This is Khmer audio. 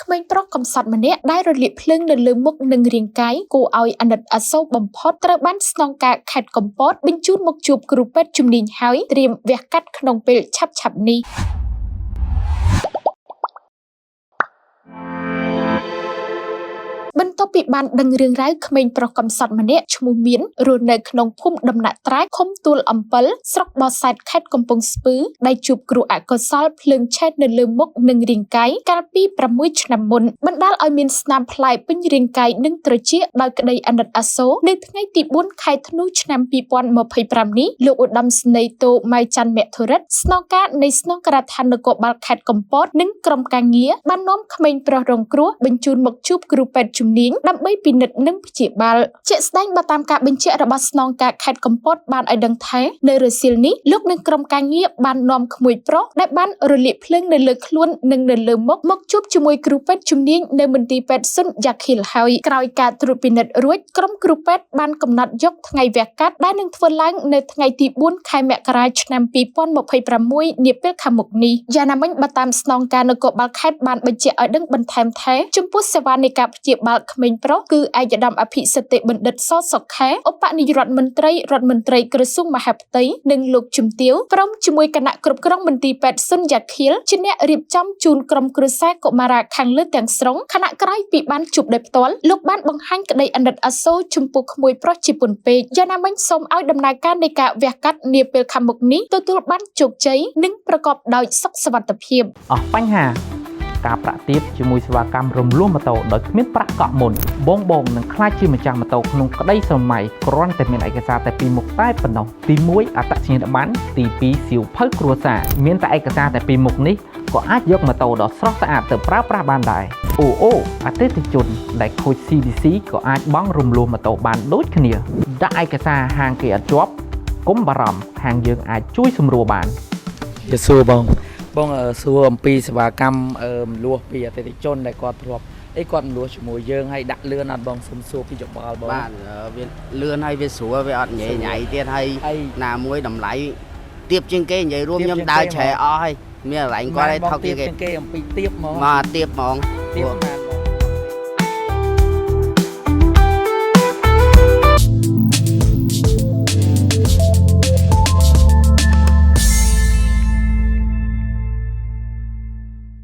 ក្មេងប្រុសកំសត់ម្នាក់ដែលរលាកភ្លើងនៅលើមុខនិងរាងកាយគួរឲ្យអាណិតអាសូរបំផុតត្រូវបានស្នងការខេត្តកំពតបញ្ជូនមកជួបគ្រូពេទ្យជំនាញហើយត្រៀមវះកាត់ក្នុងពេលឆាប់ៗនេះ។ បន្ទាប់ពីបានដឹងរឿងរ៉ាវក្មេងប្រុសកំសត់ម្នាក់ឈ្មោះមានរស់នៅក្នុងភូមិដំណាក់ត្រែឃុំទួលអំពិលស្រុកបរសេដ្ឋខេត្តកំពង់ស្ពឺដែលជួបគ្រោះអកុសលភ្លើងឆេះនៅលើមុខនិងរាងកាយកាលពី6ឆ្នាំមុនបណ្ដាលឲ្យមានស្នាមផ្លែពេញរាងកាយនិងត្រចៀកដោយក្តីអាណិតអាសូរនៅថ្ងៃទី4ខែធ្នូឆ្នាំ2025នេះលោកឧត្តមស្នេហ៍តូម៉ៅច័ន្ទមធុរិទ្ធស្នងការនៃស្នងការដ្ឋាននគរបាលខេត្តកំពតនិងក្រុមការងារបាននាំក្មេងប្រុសរងគ្រោះបញ្ជូនមកជួបគ្រូពេទ្យជំនាញដើម្បីពិនិត្យនិងព្យាបាលជាក់ស្ដែងបើតាមការបញ្ជាក់របស់ស្នងការខេត្តកំពតបានឲ្យដឹងថានៅរសៀលនេះលោកនិងក្រុមការងារបាននាំក្មួយប្រុសដែលបានរលាកភ្លើងនៅលើខ្លួននិងនៅលើមុខមកជួបជាមួយគ្រូពេទ្យជំនាញនៅមន្ទីរពេទ្យសុនយ៉ាខិលហើយក្រោយការត្រួតពិនិត្យរួចក្រុមគ្រូពេទ្យបានកំណត់យកថ្ងៃវះកាត់ដែលនឹងធ្វើឡើងនៅថ្ងៃទី4ខែមករាឆ្នាំ2026នាពេលខាងមុខនេះយ៉ាងណាមិញបើតាមស្នងការនគរបាលខេត្តបានបញ្ជាក់ឲ្យដឹងបន្ថែមថាចំពោះសេវានៃការព្យាបាលក្មេងប្រុសគឺឯកឧត្តមអភិសិទ្ធិបណ្ឌិតសសុខាឧបនាយករដ្ឋមន្ត្រីរដ្ឋមន្ត្រីក្រសួងមហាផ្ទៃនិងលោកជំទាវព្រមជាមួយគណៈគ្រប់គ្រងមន្ទីរពេទ្យសុនយ៉ាខៀលជាអ្នករៀបចំជូនក្រុមគ្រួសារកុមារាខាងលើទាំងស្រុងខណៈក្រោយពីបានជួបដោយផ្ទាល់លោកបានបង្ហាញក្តីអាណិតអាសូរចំពោះក្មួយប្រុសជាពន់ពេកយ៉ាងណាមិញសូមឲ្យដំណើរការនៃការវះកាត់នាពេលខាងមុខនេះទទួលបានជោគជ័យនិងប្រកបដោយសុខសុវត្ថិភាពអស់បញ្ហាការប្រាក់ទាបជាមួយសេវាកម្មរំលោះម៉ូតូដោយគ្មានប្រាក់កក់មុនបងនឹងក្លាយជាម្ចាស់ម៉ូតូក្នុងក្តីស្រមៃគ្រាន់តែមានឯកសារតែពីរមុខតែប៉ុណ្ណោះទី1អត្តសញ្ញាណប័ណ្ណទី2សៀវភៅគ្រួសារមានតែឯកសារតែពីរមុខនេះក៏អាចយកម៉ូតូដ៏ស្រស់ស្អាតទៅប្រើប្រាស់បានដែរអូអតិថិជនដែលខូច CDC ក៏អាចបង់រំលោះម៉ូតូបានដូចគ្នាដាក់ឯកសារហាងគេអត់ជាប់កុំបារម្ភហាងយើងអាចជួយសម្រួលបានជាសួរបងសួរអំពីសេវាកម្មរំលោះពីអតិថិជនដែលគាត់ធ្លាប់អីគាត់រំលោះជាមួយយើងហើយដាក់លឿនអត់បងសុំសួរពីយោបល់បងបាទវាលឿនហើយវាស្រួលវាអត់ញ៉ៃញ៉ៃទៀតហើយណាមួយតម្លៃទៀបជាងគេនិយាយរួមខ្ញុំដើរឆែអស់ហើយមានកន្លែងគាត់ឲ្យថោកជាងគេគេអំពីទៀបហ្មងមកទៀបហ្មងទៀប